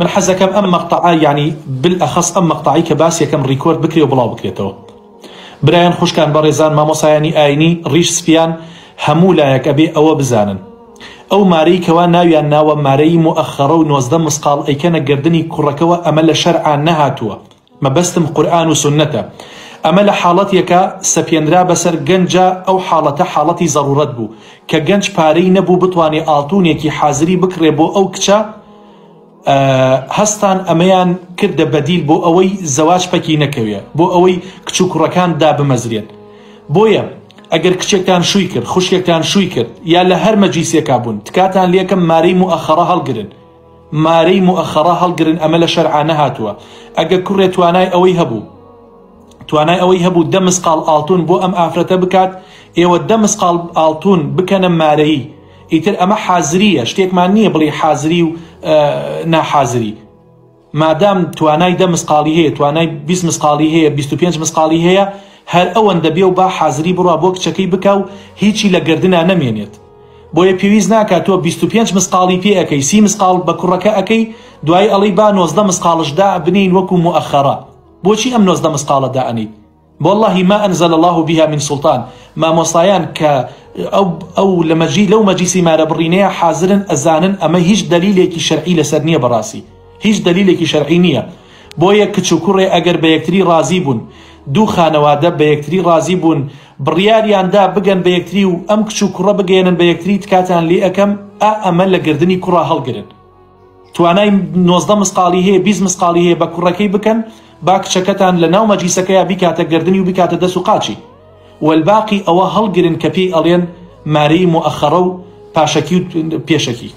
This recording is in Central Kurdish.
من حەزەکەم ئەم مەقتەعە یانی بالاخص ئەم مەقتەعەی کە باس یەکەم ڕیکۆرد بکرێ و بڵاو بکرێتەوە. برایان خوشکان بەڕێزان مامۆسایانی ئاینی ڕیش سپیان هەموو لایەک ئەبێ ئەوە بزانن ئەو مارەی کەوا ناویان ناوە مارەی موئەخەڕە و 19 مسقاڵ ئەیکەنە گەردنی کوڕەکەوە ئەمە لە شەرعا نەهاتووە مەبەستم قورئان و سوننەتە. ئەمە لە حاڵەتێکا سەپێنرا بەسەر گەنجا ئەو حاڵەتە حاڵەتی زەڕوڕەت بوو کە گەنج پارەی نەبوو بتوانێ ئاڵتونێکی حازری بکڕێ بۆ ئەو کچە هەستان ئەمەیان کردە بەدیل بۆ ئەوەی زەواج پەکی نەکەوێ بۆ ئەوەی کچ و کوڕەکان دابمەزرێن بۆیە ئەگەر کچێکتان شووی کرد خوشکێکتان شووی کرد یا لە هەر مەجلیسێکا بوون تکاتان لێکەم مارەی موئەخەڕە هەڵگرن مارەی موئەخەڕە هەڵگرن ئەمە لە شەرعا نەهاتووە ئەگەر کوڕێ توانای ئەوەی هەبوو توانای ئەوەی هەبوو دە مسقاڵ ئاڵتون بۆ ئەم ئافرەتە بکات ئێوە دە مسقاڵ ئاڵتون بکەنە مارەیی ئیتر ئەمە حازریە شتێکمان نییە بڵێ حازری و ناحازری مادام توانای دە مسقاڵی هەیە توانای 20 مسقاڵی هەیە 25 مسقاڵی هەیە هەر ئەوەندە بێ و با حازری بڕوا بۆ کچەکەی بکا و هیچی لە گردنا نەمێنێت بۆیە پێویست ناکا تۆ 25 مسقاڵی پێ ئەکەی سی مسقاڵ بە کوڕەکە ئەکەی دوایی ئەڵێی با 19 مسقاڵش دا بنێین وەکو موئەخەڕە بۆچی ئەم 19 مسقاڵە دائەنێیت واللە ما انزل اللە بها من سلطان مامۆستایان کە ئەو ئەو لە مەجی لەو مەجلیسی مارە بڕینەیە حازرن ئەزانن ئەمە هیچ دەلیلێکی شەرعی لەسەر نییە بەڕاستی هیچ دەلیلێکی شەرعی نییە بۆیە کچ و کوڕێ ئەگەر بە یەکتری ڕازی بوون دوو خانەوادە بە یەکتری ڕازی بوون بڕیاریان دا بگەن بە یەکتری و ئەم کچ و کوڕە بگەیەنن بە یەکتری تکاتان لێ ئەکەم ئا ئەمە لە گردنی کوڕە هەڵگرن توانای 19 مسقاڵی هەیە 20 مسقاڵی هەیە بە کوڕەکەی بکەن با کچەکەتان لە ناو مەجلیسەکەیا بیکاتە گردنی و بیکاتە دەست و قاچی والباقی ئەوە هەڵگرن کە پێی ئەڵێن مارەی موئەخەڕە و پاشەکی و پێشەکی.